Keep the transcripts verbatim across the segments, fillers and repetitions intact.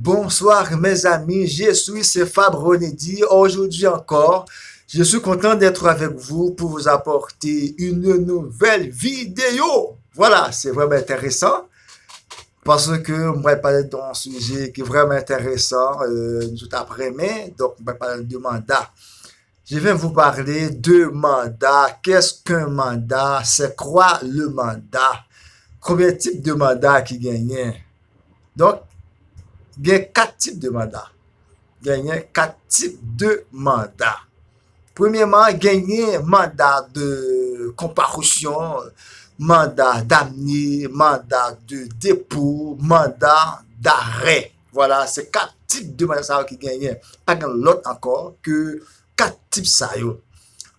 Bonsoir mes amis, je suis Sefab Ronedy. Aujourd'hui encore, je suis content d'être avec vous pour vous apporter une nouvelle vidéo. Voilà, c'est vraiment intéressant parce que mwen pral pale de yon sijè ki vrèman enteresan, euh, nou tout ap renmen, donk mwen pral pale de manda. Je vais vous parler de mandat. Qu'est-ce qu'un mandat? C'est quoi le mandat? Konbyen tip de manda ki genyen? Donk, gen kat tip de manda. Genyen kat tip de manda. Premyèman, genyen manda de konparisyon, manda damne, manda de depo, manda darè. Vwala, se kat tip de manda sa yo ki genyen. Pa gen lòt ankò ke kat tip sa yo.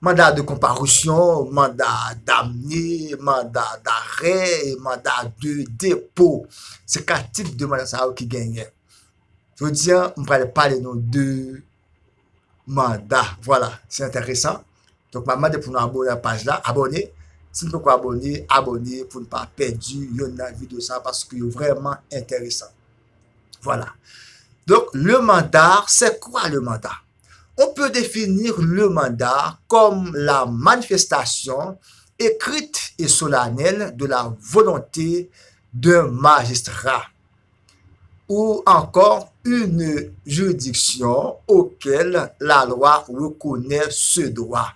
Manda de konparisyon, manda damne, manda darè, e manda de depo. Se kat tip de manda sa yo ki genyen. Jodi a, m pral pale nou de manda. Vwala, se enteresan. Donk, m ap mande pou nou abone a paj la, abone. Si n poko abone, abone pou n pa pèdi yonn nan videyo sa, paske yo vrèman enteresan. Voilà. Donc, le mandat, c'est quoi le mandat? On peut définir le mandat comme la manifestation écrite et solennelle de la volonté d'un magistrat ou encore une juridiction auquel la loi reconnaît ce droit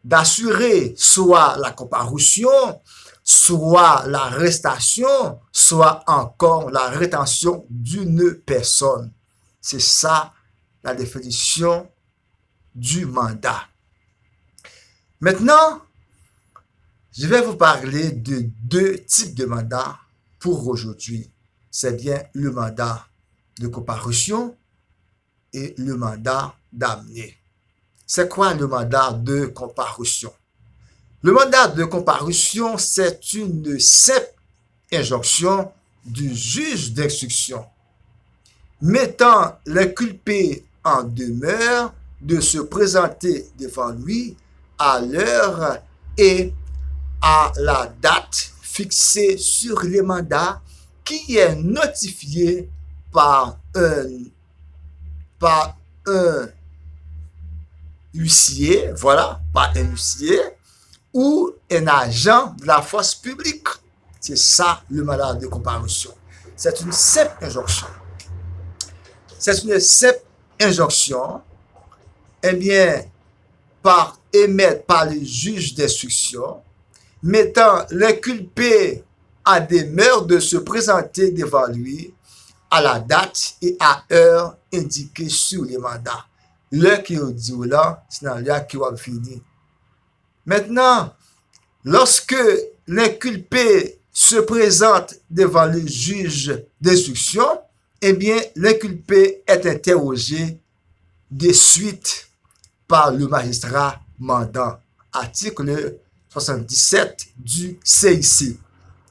d'assurer soit la comparution, soit l'arrestation, soit encore la rétention d'une personne. C'est ça la définition du mandat. Maintenant, je vais vous parler de deux types de mandats pour aujourd'hui. C'est bien le mandat de comparution et le mandat d'amener. C'est quoi le mandat de comparution? Le mandat de comparution, c'est une simple injonction du juge d'instruction mettant l'inculpé en demeure de se présenter devant lui à l'heure et à la date fixée sur le mandat qui est notifié par un, par un huissier, voilà, par un huissier ou un agent de la force publique. C'est ça le mandat de comparution. C'est une simple injonction. C'est une simple injonction, eh bien, par, émise par le juge d'instruction, mettant l'inculpé en demeure de se présenter devant lui à la date et à heure indiquée sur le mandat. Lè ke yo di w la, se nan lè a ke w ap vini. Maintenant, lorsque l'inculpé se présente devant le juge d'instruction, eh bien, l'inculpé est interrogé de suite par le magistrat mandant. Article soixante-dix-sept du C I C.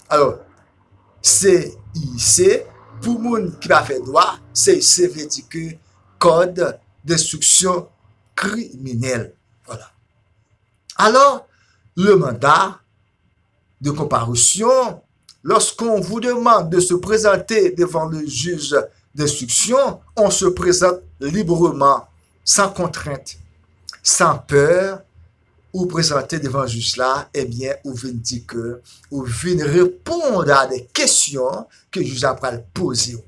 Alors, C I C, pou moun ki pa fè dwa, C I C vle di ke Code d'instruction criminelle. Voilà. Alors, le mandat de comparution, lorsqu'on vous demande de se présenter devant le juge d'instruction, on se présente librement, sans contrainte, sans peur, ou prezante devan jij la, ebyen, ou vin di ke, ou vin reponn a de kesyon ke jij la pral poze w.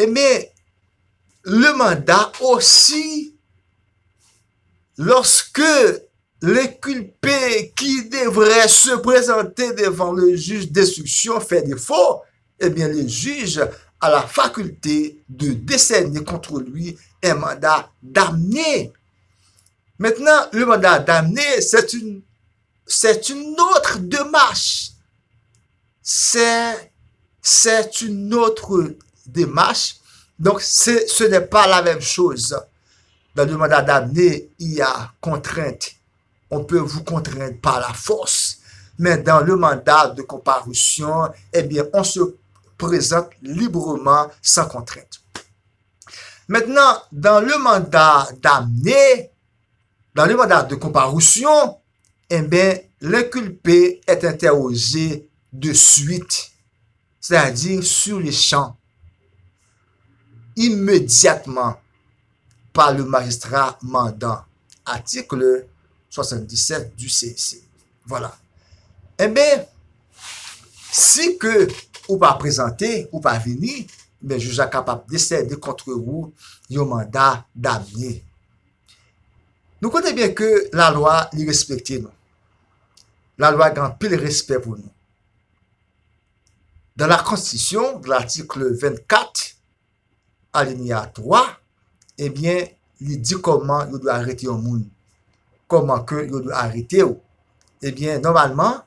Ebyen, le mandat aussi, lorsque l'inculpé qui devrait se présenter devant le juge d'instruction fait défaut, eh bien, le juge a la faculté de décerner contre lui un mandat d'amener. Maintenant, le mandat d'amener, c'est une, c'est une autre démarche. C'est, c'est une autre démarche. Donc, c'est, ce n'est pas la même chose. Dans le mandat d'amener, il y a contrainte. On peut vous contraindre par la force. Mais dans le mandat de comparution, eh bien, on se présente librement, sans contrainte. Maintenant, dans le mandat d'amener, dans le mandat de comparution, eh bien, l'inculpé est interrogé de suite, c'est-à-dire sur le champ. immédiatement par le magistrat mandant. Article soixante-dix-sept du C E C. Voilà. Enben, si ke ou pa prezante, ou pa vini, enben, jij la kapab desède kont ou yon manda damne. Nou konnen byen ke lalwa, li respekte nou. Lalwa gen anpil respè pou nou. Dans la Constitution, dans l'article vingt-quatre, alinéa twa, ebyen, li di kòman yo dwe arete yon moun. Kòman ke yo dwe arete w. Ebyen, nòmalman,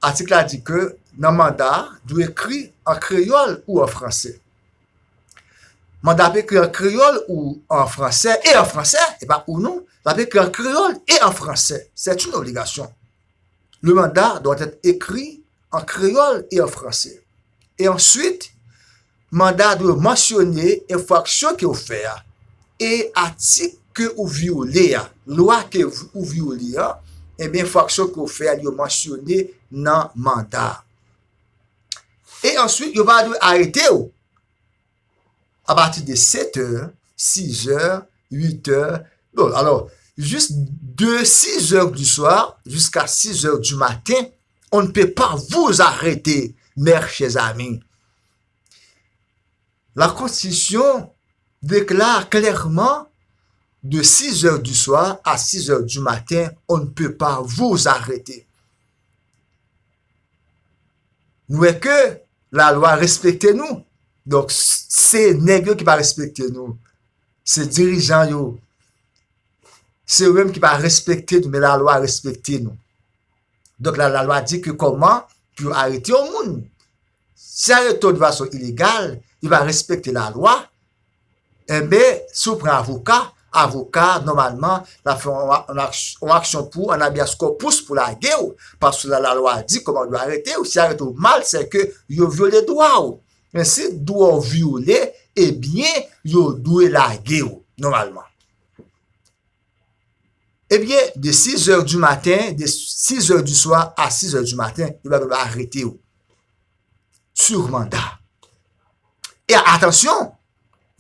atik la di ke nan manda a, dwe ekri an kreyòl ou an fransè. Manda ap ekri an kreyòl ou an fransè, e an fransè, e pa ou non, l ap ekri an kreyòl e an fransè. C'est une obligation. Le mandat doit être écrit en créole et en français. Et ensuite, manda dwe mansyone enfraksyon ke w fè a e atik ke ou vyole a, lwa ke ou vyole a, ebyen, enfraksyon ke w fè a, yo mansyone nan manda a. E answit, yo pa dwe arete w apati de sèt è, sis è, uit è. Bon, alò, jis de six heures du soir jusqu'à six heures du matin, on ne peut pas vous arrêter, mes chers amis. La Constitution déclare clairement, de six heures du soir à six heures du matin, on ne peut pas vous arrêter. Nou wè ke lalwa respekte nou. Donk, s- se nèg yo ki pa respekte nou. Se dirijan yo. Se yo menm ki pa respekte nou, men lalwa respekte nou. Donk, la, lalwa di ke kòman pou yo arete yon moun. Si arete w de fason ilegal, li pa respekte lalwa, enben, si w pran avoka, avoka, nòmalman, l ap fè yon, yon aks- yon aksyon pou w, an habeas corpus pou lage w, paske la, lalwa di kòman yo dwe arete w. Si yo arete w mal, se ke yo vyole dwa w. Men si dwa w vyole, ebyen, yo dwe lage w, nòmalman. Ebyen, de six heures du matin, de six heures du soir à six heures du matin, yo pa kapab arete w. Sur manda. E atansyon,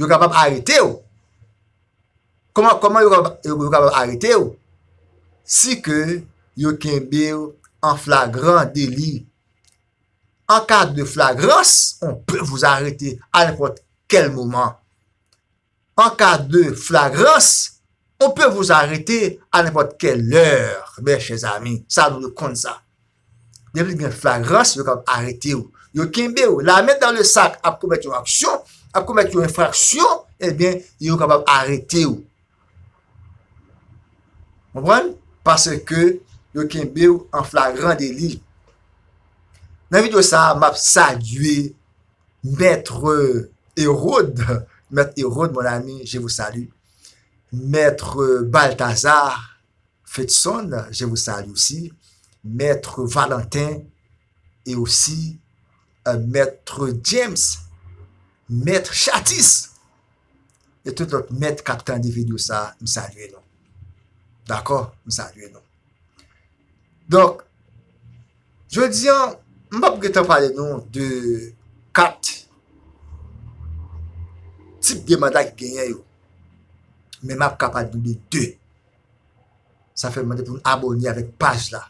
yo kapab arete w. Kòman, kòman yo kapab, yo, yo kapab arete w? Si ke yo kenbe w an flagran deli. En cas de flagrance, on peut vous arrêter à n'importe quel moment. En cas de flagrance, on peut vous arrêter à n'importe quelle heure, mes chers amis. Sa, nou dwe konn sa. Depi gen flagrans, yo kapab arete w. Yo kenbe w, la main dans le sac, ap komèt yon aksyon, ap komèt yon enfraksyon, ebyen, yo kapab arete w. Konprann? Paske yo kenbe w an flagran deli. Nan videyo sa a, m ap salye Maître Hérode, Maître Hérode, mon ami, je vous salue. Maître Balthazar Fetson, je vous salue aussi. Maître Valentin et aussi euh, Maître James, Maître Chatis, e tout lòt mèt k ap tande videyo sa a, m salye nou. Dakò? M salye nou. Donk, jodi a, m p ap gentan pale nou de kat tip de manda ki genyen yo. Men m ap ka pale nou de de. Sa fè m mande pou nou abòne avèk paj la.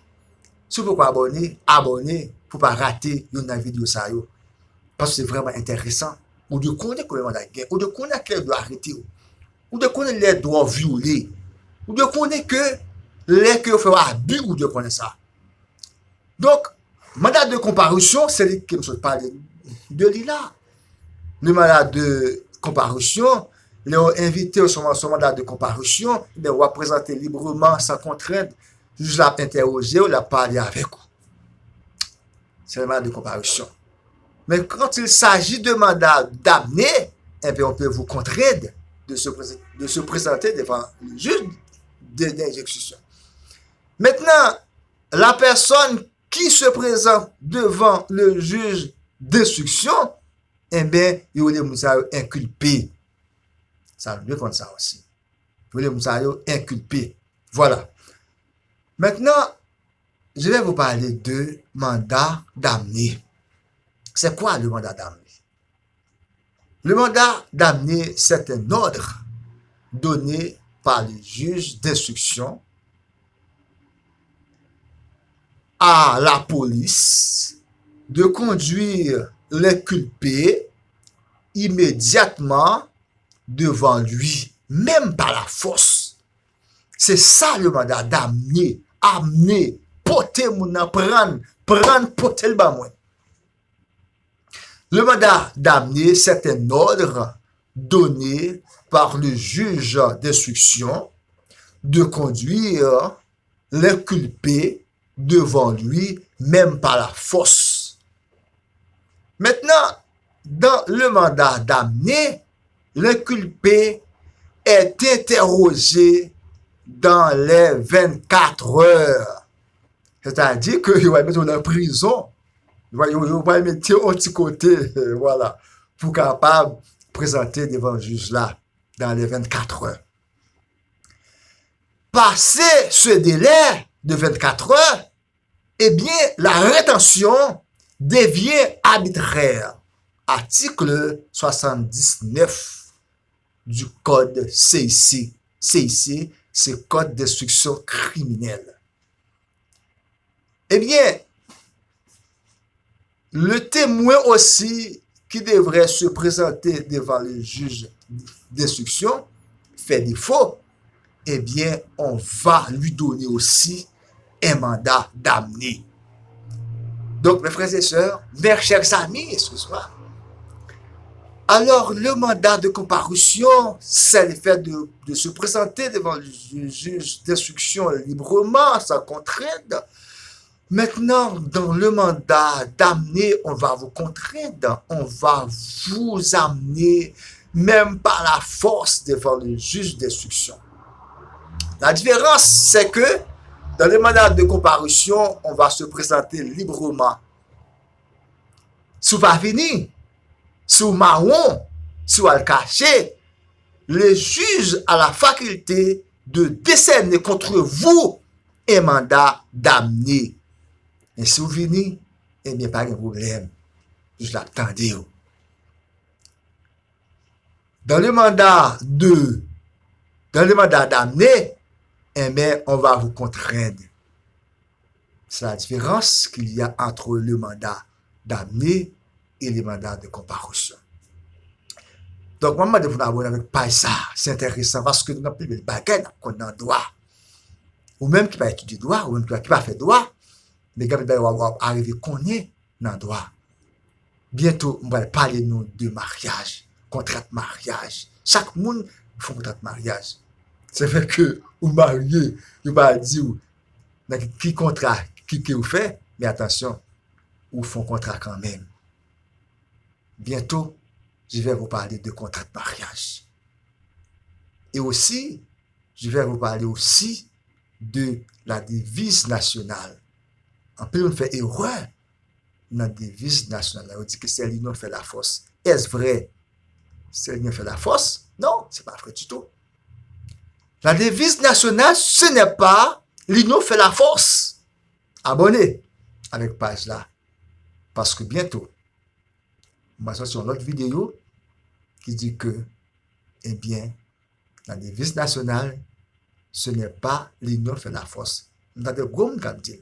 Si w poko abòne, abòne pou w pa rate youn nan videyo sa yo. Paske se vrèman enteresan. Ou dwe konnen konbyen manda ki gen. Ou dwe konnen kilè yo dwe arete w. Ou dwe konnen lè dwa w vyole. Ou dwe konnen ke lè ke yo fè w abi, ou dwe konnen sa. Donk, mandat de comparution, se li ke m sot pale de li la. Le mandat de comparution, lè yo envite w sou, sou mandat de comparution, ebyen, w ap prezante libreman, san kontrent, jij la ap entèwoje w, l ap pale avèk ou. C'est le mandat de comparution. Mais quand il s'agit de mandat d'amener, eh bien, on peut vous contraindre de se, pré- de se présenter devant le juge de- d'instruction. Maintenant, la personne qui se présente devant le juge d'instruction, enben, yo rele moun sa yo enkilpe. Sa, nou dwe konn sa osi. Yo rele moun sa yo enkilpe. Voilà. Maintenant, je vais vous parler de mandat d'amener. C'est quoi le mandat d'amener? Le mandat d'amener certains ordres donnés par le juge d'instruction à la police de conduire l'inculpé immédiatement devant lui, même par la force. Se sa le mandat d'amener, amener, pote moun nan, pran, pran, pote l ban mwen. Le mandat d'amener certains ordres donnés par le juge d'instruction de conduire l'inculpé devant lui, même par la force. Maintenant, dans le mandat d'amener, l'inculpé est interrogé dans les vingt-quatre heures. Sètadi ke yo va mete w nan prizon. Yo, yo, yo va mete w yon ti kote, vwala, pou kapab prezante devan jij la dans les vingt-quatre heures. Passé ce délai de vingt-quatre heures, eh bien, la rétention devient arbitraire. Article soixante-dix-neuf du code C I C. C I C, c'est Code d'instruction criminelle. Eh bien, le témoin aussi qui devrait se présenter devant le juge d'instruction fait défaut, eh bien, on va lui donner aussi un mandat d'amener. Donc, mes frères et sœurs, mes chers amis, excuse-moi. Alors, le mandat de comparution, c'est le fait de, de se présenter devant le ju- juge d'instruction librement, sans contrainte. Maintenant, dans le mandat d'amener, on va vous contraindre, on va vous amener, même par la force, devant le juge d'instruction. La différence, c'est que dans le mandat de comparution, on va se présenter librement. Si w pa vini, si w mawon, si w al kache, le juge a la faculté de décerner contre vous un mandat d'amener. Men si w vini, ebyen, pa gen pwoblèm. Jij la ap tande w. Dans le mandat de, dans le mandat d'amener, eh bien, on va vous contraindre. C'est la différence qu'il y a entre le mandat d'amener et le mandat de comparution. Donk, mwen mande pou nou abone avèk paj sa. Se enteresan paske nou gen anpil bèl bagay n ap konn nan dwa. Ou menm ki pa etidye dwa, ou menm ki pa, ki pa fè dwa, men gen anpil bagay w ap, w ap arive konnen nan dwa. Byento, m pral pale nou de maryaj, kontra maryaj. Chak moun fè yon kontra maryaj. Se vre ke ou marye, yo pa di w nan ki, ki kontra ki ke ou fè, men atansyon, ou fè yon kontra kanmenm. Bientôt, je vais vous parler de contrat de mariage. Et aussi, je vais vous parler aussi de la devise nationale. Anpil moun fè erè nan deviz nasyonal la. Yo di ke c'est l'union fait la force. Est-ce vrai? C'est l'union fait la force? Non, c'est pas vrai du tout. La devise nationale, ce n'est pas l'union fait la force. Abone avèk paj la. Paske byento, m a sòti yon lòt videyo ki di ke, ebyen, la devise nationale, ce n'est pas l'union fait la force. M tande gwo moun k ap di l.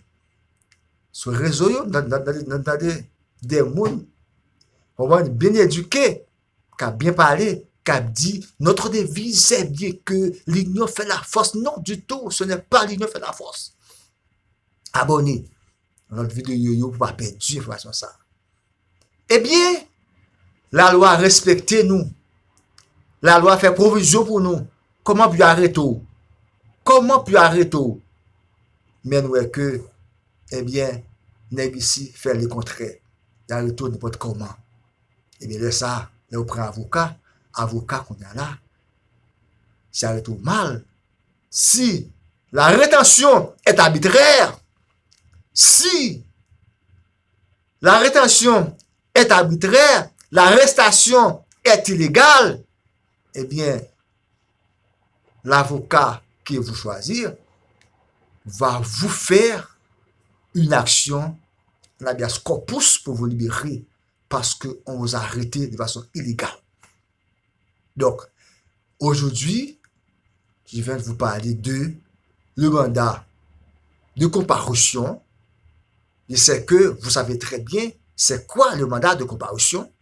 Sou rezo yo, m tande, m tande, m tande de moun, konprann, byen edike, k ap byen pale, k ap di, notre devise, c'est bien que l'union fait la force. Non, du tout, ce n'est pas l'union fait la force. Abone. Lòt videyo yo pou pa pèdi enfòmasyon sa. Ebyen, lalwa respekte nou. Lalwa fè pwovizyon pou nou. Kòman pou yo arete w? Kòman pou yo arete w? Men nou wè ke, ebyen, nèg isi fè lekontrè. Y arete w nenpòt kòman. Ebyen, lè sa, lè yo pran avoka, avoka kounye a la, si arete w mal, si la rétention est arbitraire, si la rétention est arbitraire, l'arrestation est illégale, eh bien, l'avocat que vous choisir va vous faire une action, un habeas corpus, pour vous libérer parce qu'on vous a arrêté de façon illégale. Donc, aujourd'hui, je viens de vous parler de le mandat de comparution. Je sais que vous savez très bien c'est quoi le mandat de comparution.